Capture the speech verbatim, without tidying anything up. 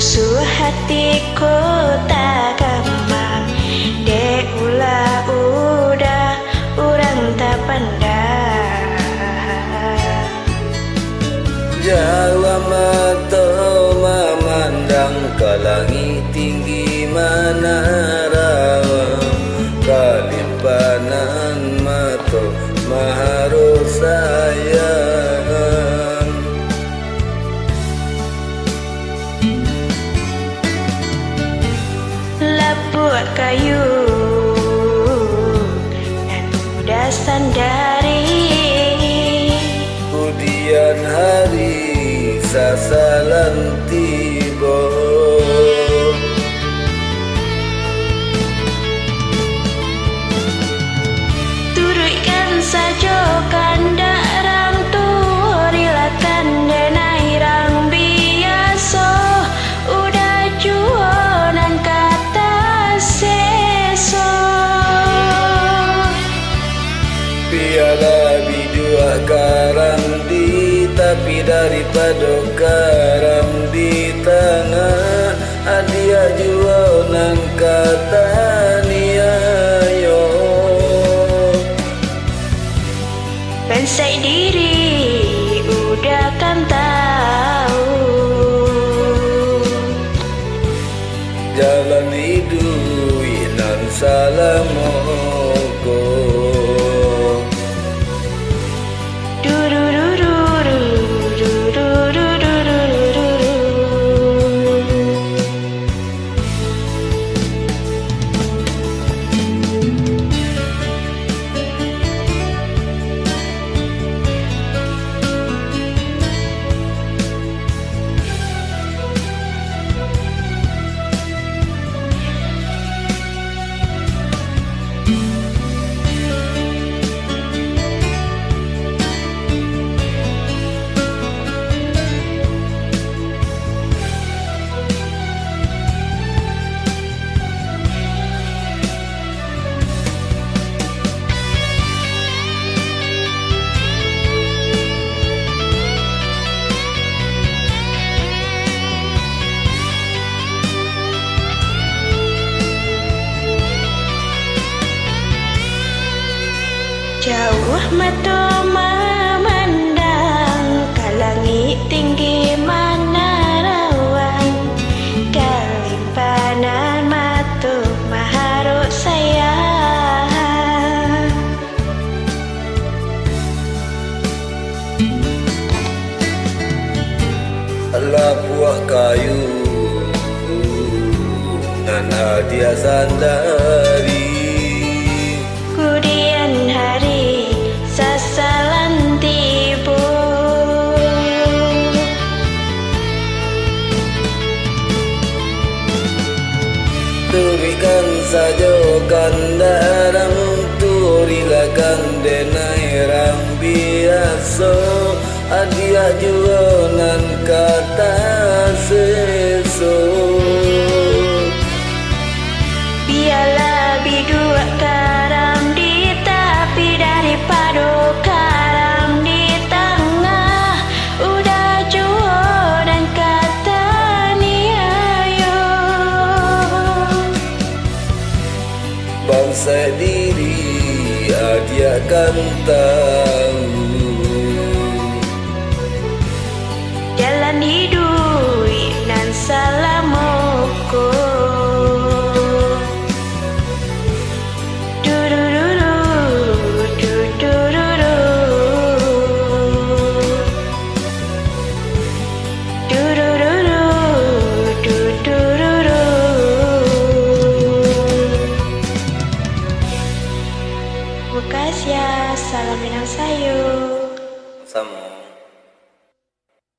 Suah hati ko tagamang, dek ulah udah urang tapandang. Jauah mato mamandang, ka langik tinggi manarang, ka limpanan mato maharok sayang. Lapuak kayu nan udah sandari. Kudian hari sasalan tibo. Turuikkan sajo kandak rang tuo, rilakan denai rang biaso, udah juo nan ka taseso. Bialah biduak karang di tapi, daripado karang di tangah, adiak juo nan ka taniayo. Bansaik diri udah kan tau, jalan iduik nan salamo ko. Jauah mato mamandang, ka langik tinggi manarawang, ka limpanan mato maharok sayang. Lapuak kayu nan adiak sandari. Kudian hari sasalan tibo. Turuikkan sajo kandak rang tuo, rilakan denai rang biaso, adiak juo nan ka taseso. Bialah biduak karang di tapi, daripado karang di tangah, udah juo nan ka taniayo. Bansaik diri adiak kan tau, jalan iduik nan salamo ko. Turururu, tutururu. Turururu, tutururu. Makasih ya, salam Minang Sayur. Samo.